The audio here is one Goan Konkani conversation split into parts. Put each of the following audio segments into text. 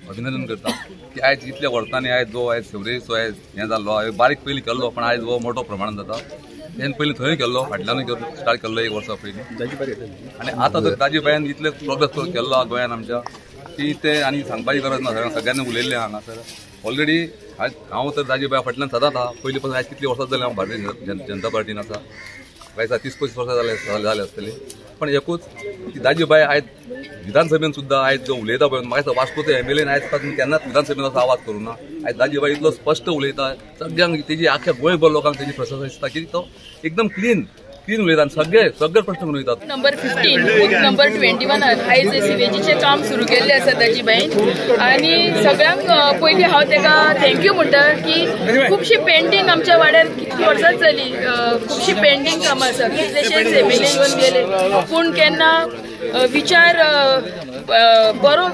अभिनंदन करता की आयज इतल्या वर्सांनी आयज जो आयज सिवरेजचो आयज हें जाल्लो हांवें बारीक पयलीं केल्लो, पण आयज हो मोठो प्रमाणान जाता. तेणें पयलीं थंय केल्लो, फाटल्यानूय स्टार्ट केल्लो एक वर्सा पयलीं, आनी आतां तर दाजीभाईन इतले प्रोग्रेस केल्लो गोंयान आमच्या की ते आनी सांगपाची गरज ना. सगळ्यांनी उलयल्लें हांगासर ऑलरेडी. आयज हांव तर दाजीभाई फाटल्यान सदांच आहा पयलीं पासून. आयज कितलीं वर्सां जालीं हांव भारतीय जनता पार्टीन आसा, आयज 30-25 वर्सां जाले आसतली. पण एकूच की दाजीभाई आयज विधानसभेन सुद्दां आयज जो उलयता पळय, म्हाका वास्कोचो एमएलएन आयज पासून केन्नाच विधानसभेन असो आवाज करूं ना. आयज दाजीभाई इतलो स्पश्ट उलयता, सगळ्यांक तेजी आख्या गोंयभर लोकांक तेजी प्रशंसा दिसता की तो एकदम क्लीन क्लीन उलयता आनी सगळे सगळे प्रश्न उलयतात. नंबर 15 बूथ नंबर 21 आयज सिवेजीचें काम सुरू केल्लें आसा दाजीभाईन, आनी सगळ्यांक पयलीं हांव ताका thank you म्हणटा की खुबशी पेंडींग आमच्या वाड्यार कितलीं वर्सांच जाली, खुबशी पेंडींग कामां आसा, कितलेशेच एमएलए येवन गेले, पूण केन्ना विचार बरो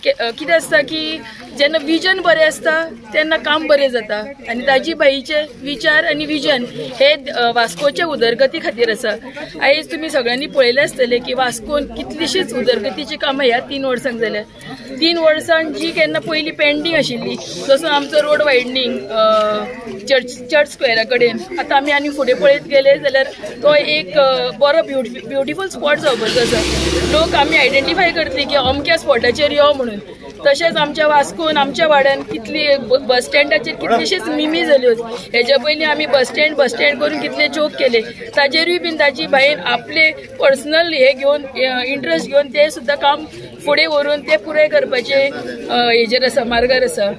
कितें आसता की जेन्ना विजन बरें आसता तेन्ना काम बरें जाता, आनी दाजीभाईचे विचार आनी विजन हे वास्कोचे उदरगती खातीर आसा. आयज तुमी सगळ्यांनी पळयलें आसतलें की वास्कोन कितलीशीच उदरगतीची कामां ह्या 3 वर्सांक जाल्या. 3 वर्सांक जी केन्ना पयलीं पेंडींग आशिल्ली, जसो आमचो रोड वायडनींग चर्च स्क्वेरा कडेन, आतां आमी आनी फुडें पळयत गेले जाल्यार तो एक बरो ब्युटिफूल स्पॉट जावपाचो आसा. लोक आमी आयडेंटिफाय करतली की अमक्या स्पॉटाचेर यो म्हणून. तशेंच आमच्या वास्कोन आमच्या वाड्यान कितली बस स्टँडाचेर कितलीशीच मिमी जाल्यो. हेज्या पयलीं आमी बस स्टँड करून कितले चोक केले, ताजेरूय बीन दाजीभाईन आपले पर्सनल हे घेवन इंट्रस्ट घेवन ते सुद्दां काम फुडें व्हरून ते पुराय करपाचे हेजेर आसा, मार्गार आसा.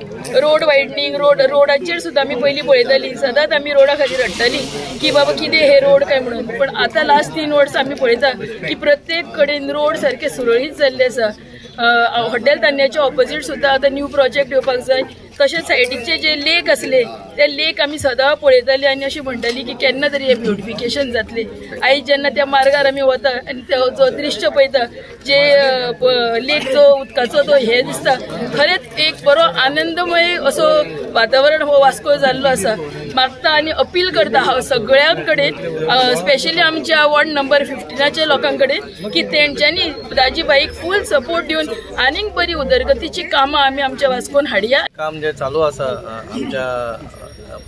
रोड वायडनींग, रोडाचेर सुद्दां आमी पयलीं पळयतालीं, सदांच आमी रोडा खातीर रडटालीं की बाबा कितें हे रोड काय म्हणून, पण आतां लास्ट 3 वर्सां आमी पळयता की प्रत्येक कडेन रोड सारके सुरळीत जाल्ले आसा. हॉटेल तान्याच्या ऑपोजीट सुद्दां आतां न्यू प्रोजेक्ट येवपाक जाय. तशेंच सायडीचे जे लेक आसले ते लेक आमी सदां पळयताली आनी अशी म्हणटाली की केन्ना तरी हे ब्युटिफिकेशन जातलें. आयज जेन्ना त्या मार्गार आमी वता आनी तो जो दृश्य पळयता, जे लेक जो उदकाचो तो हे दिसता, खरेंच एक बरो आनंदमय असो वातावरण हो वास्को जाल्लो आसा. मागता आनी अपील करता हांव सगळ्यां कडेन, स्पेशली आमच्या वॉर्ड नंबर 15च्या लोकां कडेन की तेंच्यांनी दाजीभाईक फूल सपोर्ट दिवन आनीक बरी उदरगतीची कामां आमी आमच्या वास्कोन हाडया. काम जे चालू आसा आमच्या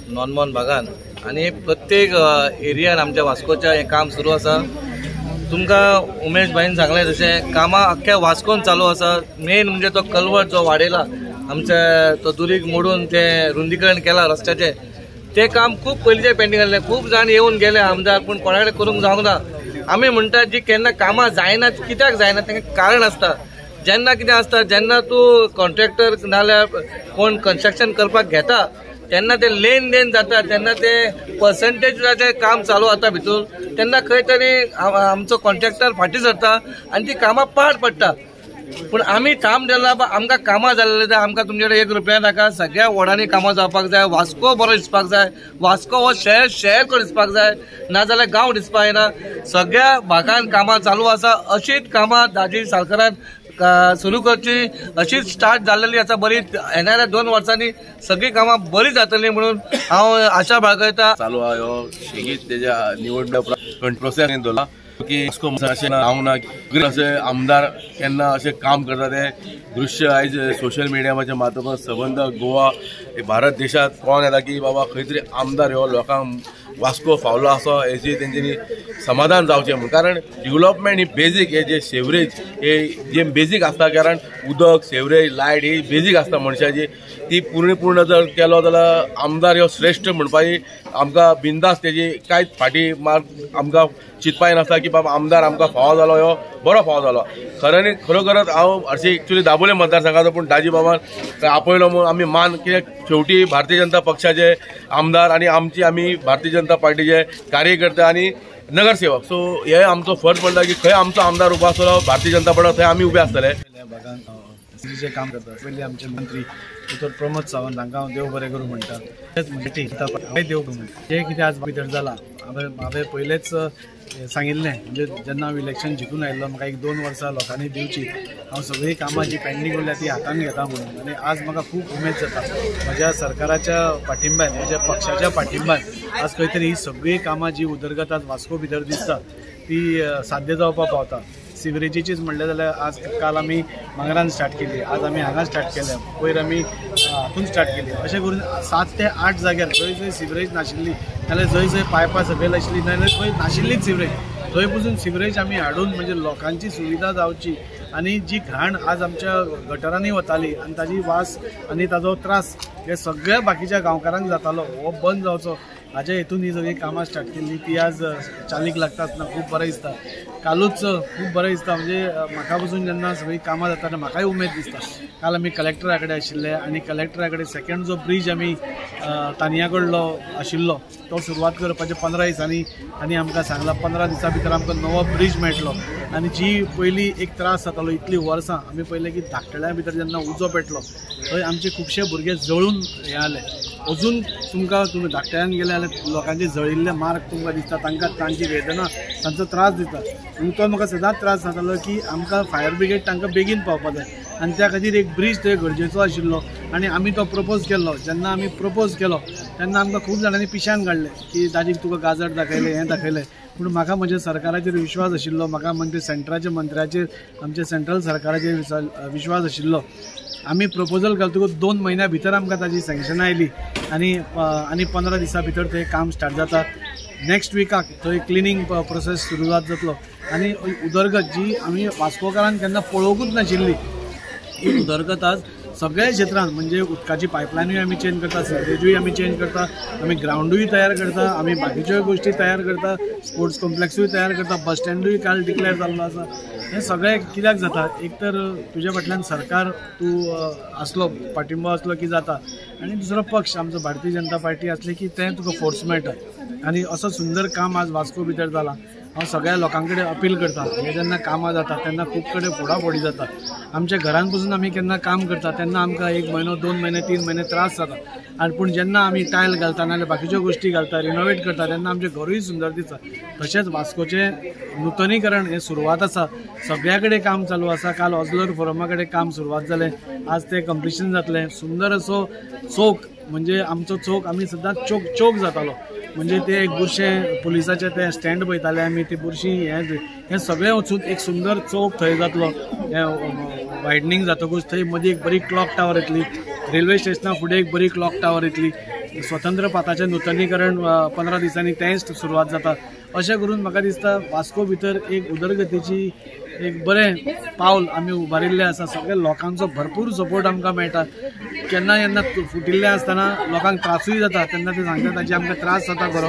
नॉनमॉन भागान आनी प्रत्येक एरियान आमच्या वास्कोच्या हें काम सुरू आसा. तुमकां उमेश भाईन सांगलें तशें कामां अख्ख्या वास्कोन चालू आसा. मेन म्हणजे तो कलवट जो वाडयला आमच्या, तो दुरीग मोडून तें रुंदीकरण केलां रस्त्याचें, तें काम खूब पयलींचें पेंडींग आसलें. खूब जाण येवन गेले आमदार, पूण कोणा कडेन करूंक जावंक ना. आमी म्हणटात जी केन्ना कामां जायना, कित्याक जायना तांकां कारण आसता. जेन्ना कितें आसता, जेन्ना तूं कॉन्ट्रॅक्टर नाल्यार कोण कन्स्ट्रक्शन करपाक घेता तेन्ना ते लेन then जाता, तेन्ना ते पर्संटेजाचें काम चालू जाता भितूर, तेन्ना खंय तरी आमचो कॉन्ट्रॅक्टर फाटीं सरता आनी ती कामां पाड पडटा. पूण आमी थाम दिला आमकां कामां जाल्लें जाय, आमकां तुमचे कडेन 1 रुपया नाका. सगळ्या वॉर्डांनी कामां जावपाक जाय, वास्को बरो दिसपाक जाय, वास्को हो शहर शहर करून दिसपाक जाय, नाजाल्यार गांव दिसपाक येना. सगळ्या भागान कामां चालू आसा. अशीच कामां दाजी सालकारान सुरू करची, अशीच स्टार्ट जाल्लेली आसा. बरी येणाऱ्या 2 वर्सांनी सगळीं कामां बरी जातली म्हणून हांव आशा बाळगयता. चालू आहा ह्यो सेगीत तेज्या निवडण्या उपरांत प्रोसेस दवरला की वास्को अशें जावंक ना. अशें आमदार केन्ना अशें काम करता तें दृश्य आयज सोशल मिडियाच्या माध्यमांत सबंद गोवा भारत देशांत कळोन येता की बाबा खंय तरी आमदार ह्यो लोकांक वास्को फावलो आसा हेजी तेंच्यांनी समाधान जावचें म्हणून. कारण डिवलपमेंट ही बेजीक, हे जे सेवरेज हे जे बेजीक आसता, कारण उदक सेवरेज लायट ही बेजीक आसता मनशाची, ती पूर्ण पूर्ण जर केलो जाल्यार आमदार ह्यो श्रेश्ठ म्हणपाची आमकां बिंदास तेजी कांयच फाटी मार्क आमकां चिंतपाय नासता की बाबा आमदार आमकां फावो जालो, ह्यो बरो फावो जालो. खऱ्यांनी खरोखरच हांव हरशीं एक्चुली दाबोले मतदारसंघाचो, पूण दाजी बाबान आपयलो म्हणून आमी मान, कित्याक शेवटी भारतीय जनता पक्षाचे आमदार आनी आमची आमी भारतीय जनता पार्टीचे कार्यकर्ते आनी नगरसेवक, सो हे आमचो फर्ज पडटा की खंय आमचो आमदार उबो आसतलो भारतीय जनता पार्टी थंय आमी उबे आसतले. जे काम करतात पयलीं आमचे मंत्री दोतोर प्रमोद सावंत हांकां हांव देव बरें करूं म्हणटा. तशेंच देव म्हणटा जें कितें आज भितर जालां, हांवें पयलेंच सांगिल्लें, म्हणजे जेन्ना हांव इलेक्शन जिखून आयिल्लो म्हाका 1-2 वर्सां लोकांनी दिवची, हांव सगळीं कामां जी पेंडींग उरल्या ती हातान घेता म्हणून. आनी आज म्हाका खूब उमेद जाता म्हज्या सरकाराच्या पाठिंब्यान, म्हज्या पक्षाच्या पाठिंब्यान आज खंय तरी ही सगळीं कामां जी उदरगत आज वास्को भितर दिसता ती साध्य जावपाक पावता. सिवरेजीचीच म्हणलें जाल्यार आज काल आमी मांगरान स्टार्ट केली, आज आमी हांगा स्टार्ट केल्या, पयर आमी हातून स्टार्ट केली. अशें करून 7 ते 8 जाग्यार जंय जंय सिवरेज नाशिल्ली, नाल्यार जंय जंय पायपां सकयल आशिल्ली, नाल्यार खंय नाशिल्लीच सिवरेज, थंय पसून सिवरेज आमी हाडून म्हणजे लोकांची सुविधा जावची आनी जी घाण आज आमच्या गटरांनी वताली आनी ताजी वास आनी ताजो त्रास हे सगळ्या बाकीच्या गांवकारांक जातालो हो बंद जावचो हाज्या हेतून ही सगळीं कामां स्टार्ट केल्ली. ती आज चालीक लागता आसतना खूब बरें दिसता. कालूच खूब बरें दिसता, म्हणजे म्हाका पसून जेन्ना सगळीं कामां जाता तेन्ना म्हाकाय उमेद दिसता. काल आमी कलेक्टरा कडेन आशिल्ले आनी कलेक्टरा कडेन सेकंड जो ब्रीज आमी तानिया कडलो आशिल्लो तो सुरवात करपाचे 15 दिसांनी आनी आमकां सांगलां 15 दिसां भितर आमकां नवो ब्रीज मेळटलो. आनी जी पयलीं एक त्रास जातालो इतलीं वर्सां आमी पयलें की धाकटल्या भितर जेन्ना उजो पेटलो थंय आमचे खुबशे भुरगे जळून हें जाले. अजून तुमकां तुमी धाकट्यान गेले जाल्यार लोकांचे जळिल्ले मार्क तुमकां दिसता, तांकां तांची वेदना तांचो त्रास दिता. आनी तो म्हाका सदांच त्रास जातालो की आमकां फायर ब्रिगेड तांकां बेगीन पावपाक जाय आनी त्या खातीर एक ब्रीज थंय गरजेचो आशिल्लो आनी आमी तो प्रपोज केल्लो. जेन्ना आमी प्रपोज केलो तेन्ना आमकां खूब जाणांनी पिशान काडलें की दाजीक तुका गाजर दाखयलें, हें दाखयलें. पूण म्हाका म्हज्या सरकाराचेर विश्वास आशिल्लो, म्हाका म्हणजे सेंट्राच्या मंत्र्याचेर, आमच्या सेंट्रल सरकाराचेर विश्वास आशिल्लो. आमी प्रपोजल घालतकूच 2 म्हयन्या भितर आमकां ताजी सँक्शन आयली आनी आनी 15 दिसां भितर थंय काम स्टार्ट जाता. नेक्स्ट विकाक थंय क्लिनींग प्रोसेस सुरवात जातलो आनी उदरगत जी आमी वास्कोकारान केन्ना पळोवंकूच नाशिल्ली ही उदरगत आज सगळ्या क्षेत्रांत, म्हणजे उदकाची पायपलायनूय आमी चेंज करता, सिवरेजूय आमी चेंज करता, आमी ग्रावंडूय तयार करता, आमी बाकीच्योय गोश्टी तयार करता, स्पोर्ट्स कॉम्प्लेक्सूय तयार करता, बस स्टँडूय काल डिक्लेअर जाल्लो आसा. हें सगळें कित्याक जाता, एक तर तुज्या फाटल्यान सरकार तूं आसलो, पाठिंबो आसलो की जाता, आनी दुसरो पक्ष आमचो भारतीय जनता पार्टी आसली की तें तुका फोर्स मेळटा. आनी असो सुंदर काम आज वास्को भितर जालां. हांव सगळ्या लोकां कडेन अपील करता, हे जेन्ना कामां जाता तेन्ना खूब कडेन फोडाफोडी जाता. आमच्या घरान पसून आमी केन्ना काम करता तेन्ना आमकां 1 म्हयनो, 2 म्हयने, 3 म्हयने त्रास जाता. आनी पूण जेन्ना आमी टायल घालता नाजाल्यार बाकीच्यो गोश्टी घालता, रिनोवेट करता तेन्ना आमचें घरूय सुंदर दिसता. तशेंच वास्कोचें नुतनीकरण हें सुरवात आसा, सगळ्या कडेन काम चालू आसा. काल ऑजलर फोरमा कडेन काम सुरवात जालें, आज तें कंप्लिशन जातलें. सुंदर असो चौक, म्हणजे आमचो चौक आमी सदांच चोक चोक जातालो, म्हणजे ते एक बुरशें पुलिसाचें तें स्टँड पळयताले आमी, ती बुरशीं हें सगळें वचून एक सुंदर चौक थंय जातलो. हें वायडनींग जातकूच थंय मदीं एक बरी क्लॉक टावर येतली, रेल्वे स्टेशना फुडें एक बरी क्लॉक टावर येतली, स्वतंत्र पाथाचें नुतनीकरण 15 दिसांनी तेंच सुरवात जाता. अशें करून म्हाका दिसता वास्को भितर एक उदरगतीची एक बरें पावल आमी उबारिल्लें आसा. सगळ्या लोकांचो भरपूर सपोर्ट आमकां मेळटा. केन्ना केन्ना फुटिल्लें आसतना लोकांक त्रासूय जाता तेन्ना ते सांगता ताजे आमकां त्रास जाता बरो,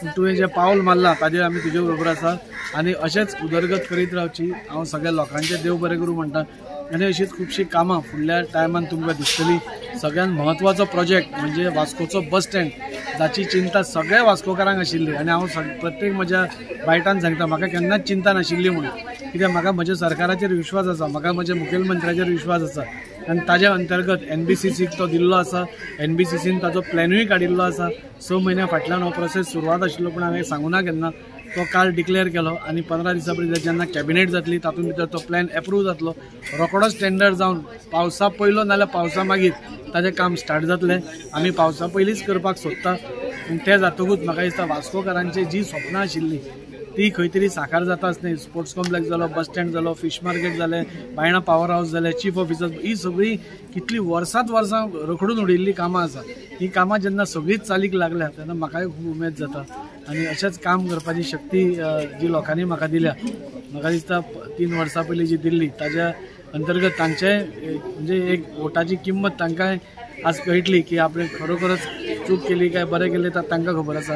पूण तुवें जें पावल मारलां ताजेर आमी तुजे बरोबर आसा आनी अशेंच उदरगत करीत रावची. हांव सगळ्या लोकांचें देव बरें करूं म्हणटा आनी अशीच खुबशीं कामां फुडल्या टायमान तुमकां दिसतली. सगळ्यांत म्हत्वाचो प्रोजेक्ट म्हणजे वास्कोचो बस स्टँड, जाची चिंता सगळ्या वास्कोकारांक आशिल्ली आनी हांव प्रत्येक म्हज्या बायटान सांगता म्हाका केन्नाच चिंता नाशिल्ली म्हणून, कित्याक म्हाका म्हज्या सरकाराचेर विश्वास आसा, म्हाका म्हज्या मुखेलमंत्र्याचेर विश्वास आसा आनी ताज्या अंतर्गत NBCCक तो दिल्लो आसा, NBCCन ताजो प्लॅनूय काडिल्लो आसा. 6 म्हयन्या फाटल्यान हो प्रोसेस सुरवात आशिल्लो, पूण हांवें सांगूना केन्ना, तो काल डिक्लेअर केलो आनी 15 दिसां पयलीं जेन्ना कॅबिनेट जातली तातूंत भितर तो प्लॅन एप्रूव जातलो. रोखडोच टेंडर जावन पावसा पयलो नाल्यार पावसा मागीर ताजें काम स्टार्ट जातलें. आमी पावसा पयलींच करपाक सोदता आनी तें जातकूच म्हाका दिसता वास्कोकारांची जी सपनां आशिल्लीं ती खंय तरी साकार जाताच न्ही. स्पोर्ट्स कॉम्प्लेक्स जालो, बस स्टँड जालो, फिश मार्केट जालें, बायणा पावर हावस जालें, चीफ ऑफिसर, ही सगळीं कितलीं वर्सांच वर्सां रखडून उडयिल्लीं कामां आसा. ही कामां जेन्ना सगळींच चालीक लागल्या तेन्ना म्हाकाय खूब उमेद जाता आनी अशेंच काम करपाची शक्ती जी लोकांनी म्हाका दिल्या, म्हाका दिसता 3 वर्सां पयलीं जी दिल्ली ताज्या अंतर्गत तांचे म्हणजे एक वोटाची किंमत तांकां आज कळटली की आपणें खरोखरच चूक केली काय बरें केलें तर तांकां खबर आसा.